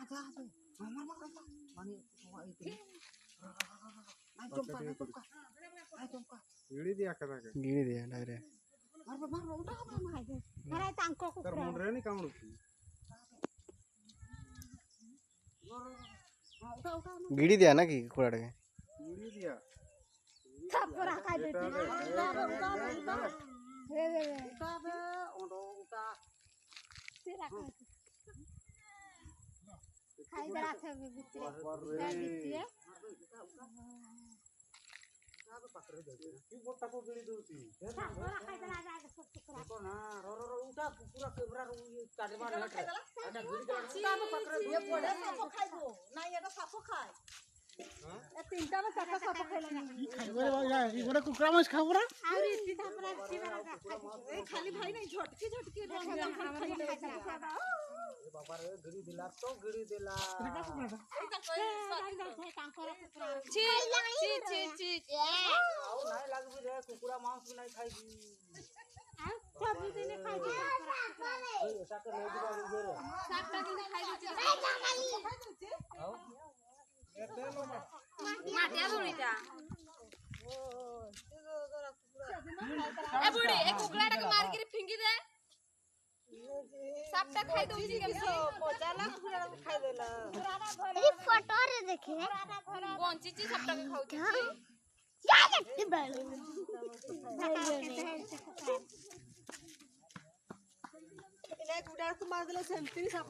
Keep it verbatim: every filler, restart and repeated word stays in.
ᱚᱠᱟ ᱫᱚ? ᱢᱟ, ᱢᱟ, ᱢᱟ, ᱢᱟ, ᱢᱟ᱾ ᱢᱟᱱᱮ, ᱱᱚᱣᱟ ᱤᱭᱟᱹ ᱛᱮ᱾ ᱟᱸᱡᱚᱢ ᱠᱟ, ᱟᱸᱡᱚᱢ ᱠᱟ, ᱟᱸᱡᱚᱢ ᱠᱟ᱾ ᱜᱤᱲᱤ ᱫᱤᱭᱟ ᱠᱟᱫᱟ ᱠᱮ᱾ ᱜᱤᱲᱤ ᱫᱤᱭᱟ direct᱾ ᱢᱟᱨ, ᱢᱟᱨ, ᱢᱟᱨ, ᱩᱰᱟ, ᱢᱟᱨ, ᱢᱟᱨ᱾ ᱢᱟᱨᱟᱭ ᱛᱟᱝᱠᱚ ᱠᱚ ᱛᱟᱨ ᱠᱷᱟᱭ᱾ ᱢᱚᱱ ᱨᱮ ᱱᱤ ᱠᱟᱢᱲᱩ ᱠᱤ᱾ ᱢᱟᱨ, ᱩᱰᱟ, ᱩᱰᱟ, ᱩᱰᱟ᱾ ᱜᱤᱲᱤ ᱫᱤᱭᱟ ᱱᱟ ᱠᱤ ᱠᱩᱲᱟᱲ ᱜᱮ? ᱜᱤᱲᱤ ᱫᱤᱭᱟ᱾ ᱛᱟᱯᱚᱨ ᱟᱠᱟᱭ ᱫᱮ᱾ ᱮᱴᱟ ᱵᱮ, ᱮᱴᱟ ᱵᱮ, ᱮᱴᱟ ᱵᱮ᱾ ᱦᱮ, ᱦᱮ, ᱦᱮ᱾ ᱩᱰᱟ ᱵᱮ, ᱚᱸᱰᱚ ᱩᱰᱟ᱾ ᱪᱮᱫ ᱨᱟᱠᱟᱵ? ᱠᱷᱟᱭ ᱫᱟᱨᱟ ᱛᱷᱮ ᱵᱷᱤᱛᱨᱮ᱾ ᱵᱟᱵᱟ ᱨᱮ᱾ ᱠᱷᱟᱭ ᱵᱷᱤᱛᱨᱮ᱾ ᱪᱮᱫ ᱵᱚᱴᱟ ᱠᱚ ᱜᱤᱲᱤ ᱫᱩᱛᱤ? ᱥᱟᱵ ᱠᱚᱨᱟ ᱠᱷᱟᱭ ᱫᱟᱨᱟ ᱡᱟ ᱥᱚᱵ ᱥᱩᱠᱨᱟ᱾ ᱠᱚ ᱱᱟ, ᱨᱚ, ᱨᱚ, ᱨᱚ, ᱩᱴᱟ ᱯᱩᱨᱟ ᱠᱮᱢᱨᱟ ᱨᱚ, ᱩᱭ ᱠᱟᱰᱮ ᱵᱟ ᱱᱮᱴ ᱨᱮ᱾ ᱟᱪᱪᱷᱟ, ᱜᱤᱲᱤ ᱠᱟᱰᱮ᱾ ᱩᱴᱟ ᱯᱟᱠᱨᱮ ᱫᱩ ᱯᱚᱲᱮ ᱥᱟᱯᱚ ᱠᱷᱟᱭ ᱫᱚ᱾ ᱱᱟ, ᱤᱭᱟᱹ ᱫᱚ ᱥᱟᱯᱚ ᱠᱷᱟᱭ᱾ ᱦᱮᱸ? ᱮ, ᱛᱤᱱᱴᱟ ᱢᱮ ᱪᱟᱨᱴᱟ ᱥᱟᱯᱚ ᱠᱷᱟᱭ ᱞᱟᱜᱤ᱾ ᱠᱷᱟᱭ ᱵᱚᱨᱮ ᱵᱟ, ᱤᱭᱟᱹ, ᱤ ᱵᱚᱨᱮ ᱠᱩᱠᱨᱟ ᱢᱟᱪ ᱠᱷᱟ ᱵᱚᱨᱮ᱾ ᱟᱣᱨᱤ ᱛᱤᱱᱴᱟ ᱯᱚᱨᱟ ᱥᱤᱵᱟ ᱨᱟ ᱠᱷᱟᱭ᱾ ᱮ, ᱠᱷᱟᱞᱤ ᱵᱷᱟᱭ ᱱᱟᱭ ᱡᱷᱚᱴᱠᱤ ᱡᱷᱚᱴᱠᱤ ᱨᱚᱝ ᱨᱚᱝ ᱠᱷᱟᱭ ᱫᱟᱨᱟ᱾ ᱮ ᱵᱟᱵᱟ ᱨᱮ, ᱜᱤᱲᱤ ᱫᱤᱞᱟ ᱛᱚ, ᱜᱤᱲᱤ ᱫᱤᱞᱟ᱾ ᱨᱟᱠᱟᱵ ᱠᱚ ᱨᱟᱠᱟᱵ᱾ ᱪᱤ, ᱪᱤ, ᱪᱤ, ᱪᱤ᱾ ᱟᱣ ᱱᱟᱭ ᱞᱟᱜᱵᱤ ᱨᱮ, ᱠᱩᱠᱩᱲᱟ ᱢᱟᱣᱥ ᱵᱤᱱᱟᱭ ᱠᱷᱟᱭ ᱵᱤ᱾ ᱟᱣ ᱥᱚᱵ ᱫᱤᱱᱮ ᱠᱷᱟᱭ ᱵᱤ᱾ ᱳᱭ, ᱮᱴᱟ ᱠᱚ ᱞᱟᱹᱭ ᱫᱤᱵᱟ ᱩᱭᱦᱟᱹᱨ᱾ ᱥᱟᱛ ᱴᱟ ᱫᱤᱱ ᱠᱷᱟᱭ ᱵᱤ᱾ ᱟᱣ᱾ ᱢᱟᱴᱤᱭᱟ ᱫᱩᱲᱤᱴᱟ᱾ ᱮ ᱵᱩᱲᱤ, ᱮ ᱠᱩᱠᱲᱟ ᱴᱟᱠᱟ ᱢᱟᱨ ᱜᱤᱨᱤ ᱯᱷᱤᱝᱜᱤ ᱫᱮ᱾ ᱥᱟᱯᱴᱟ ᱠᱷᱟᱭ ᱫᱚ ᱩᱪᱤᱛ ᱜᱮ ᱢᱮ᱾ ᱯᱚᱪᱟ ᱞᱟᱝ ᱯᱩᱨᱟ ᱠᱷᱟᱭ ᱫᱮᱞᱟ᱾ ᱮᱭ ᱯᱷᱳᱴᱳ ᱨᱮ ᱫᱮᱠᱷᱮ। ᱠᱚᱱᱪᱤ ᱪᱤ ᱥᱟᱯᱴᱟ ᱠᱮ ᱠᱷᱟᱣ ᱪᱤ। ᱡᱟ ᱡᱟ ᱵᱟᱲ। ᱤᱱᱟᱹ ᱜᱩᱰᱟ ᱠᱚ ᱢᱟᱨ ᱫᱮᱞᱟ ᱥᱮᱱᱛᱤ ᱥᱟᱯ